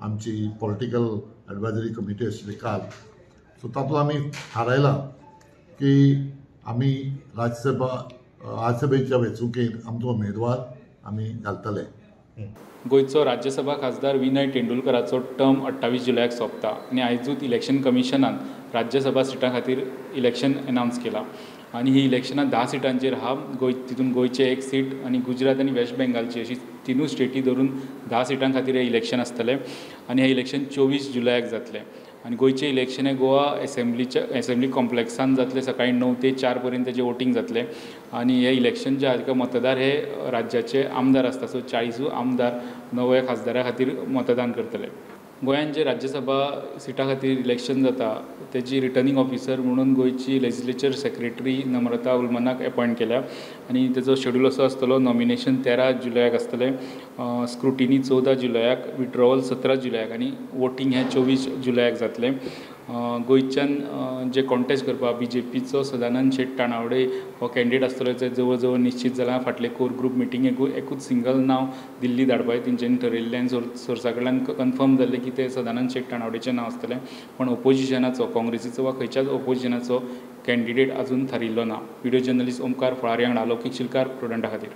आमची political advisory committee आशिल्ली काल, सो तातूंत आमी थारायलां की आमी राज्यसभेच्या वेंचणुकेंत आमचो उमेदवार आमी घालतले. गोंयचो राज्यसभा खासदार विनय तेंडुलकराचो टर्म 28 जुलयाक सोंपता आनी आयजूच इलेक्शन कमिशनान राज्यसभा सिटां खातीर इलेक्शन अनावन्स केलां आनी ही इलेक्शनां 10 सिटांचेर आहा. तितून गोंयचें एक सीट आनी गुजरात आनी वेस्ट बेंगालची अशी 3 स्टेटी धरून 10 सिटां खातीर हें इलेक्शन आसतलें आनी हें इलेक्शन 24 जुलयाक जातलें. आनी गोंयचें इलेक्शन हें गोवा एसेंब्ली कॉम्प्लेक्सान जातलें. सकाळीं 9 ते 4 पर्यंत तेजें वोटींग जातलें आनी हें इलेक्शन जें आहा मतदार हे राज्याचे आमदार आसता, सो 40 आमदार नव्या खासदारा खातीर मतदान करतले. गोंयांत जे राज्यसभा सिटां खातीर इलेक्शन जाता तेजी रिटर्निंग ऑफिसर म्हणून गोंयची लेजिस्लेचर सेक्रेटरी नम्रता उलमनाक एपॉयंट केल्या आनी तेजो शेड्यूल असो आसतलो: नॉमिनेशन 13 जुलयाक आसतलें, स्क्रुटिनी 14 जुलयाक, विथड्रॉवल 17 जुलयाक आनी वोटींग हें 24 जुलयाक जातलें. गोंयच्यान जे कॉन्टेस्ट करपाक बीजेपीचो सदानंद शेट तानावडे हो कॅन्डिडेट आसतलो तें जवळ जवळ निश्चीत जालां. फाटले कोर ग्रूप मिटिंगेकूय एकूच सिंगल नांव दिल्ली धाडपाचें तेंच्यांनी ठरयल्लें आनी सोर्सा कडल्यान कन्फर्म जाल्लें की तें सदानंद शेट तानावडेचें नांव आसतलें. पूण ओपोजिशनाचो, काँग्रेसीचो वा खंयच्याच ओपोजिशनाचो कॅन्डिडेट आजून थारिल्लो ना. व्हिडियो जर्नलिस्ट ओमकार फळारी वांगडा लौकीक शिलकार, प्रुडंटा खातीर.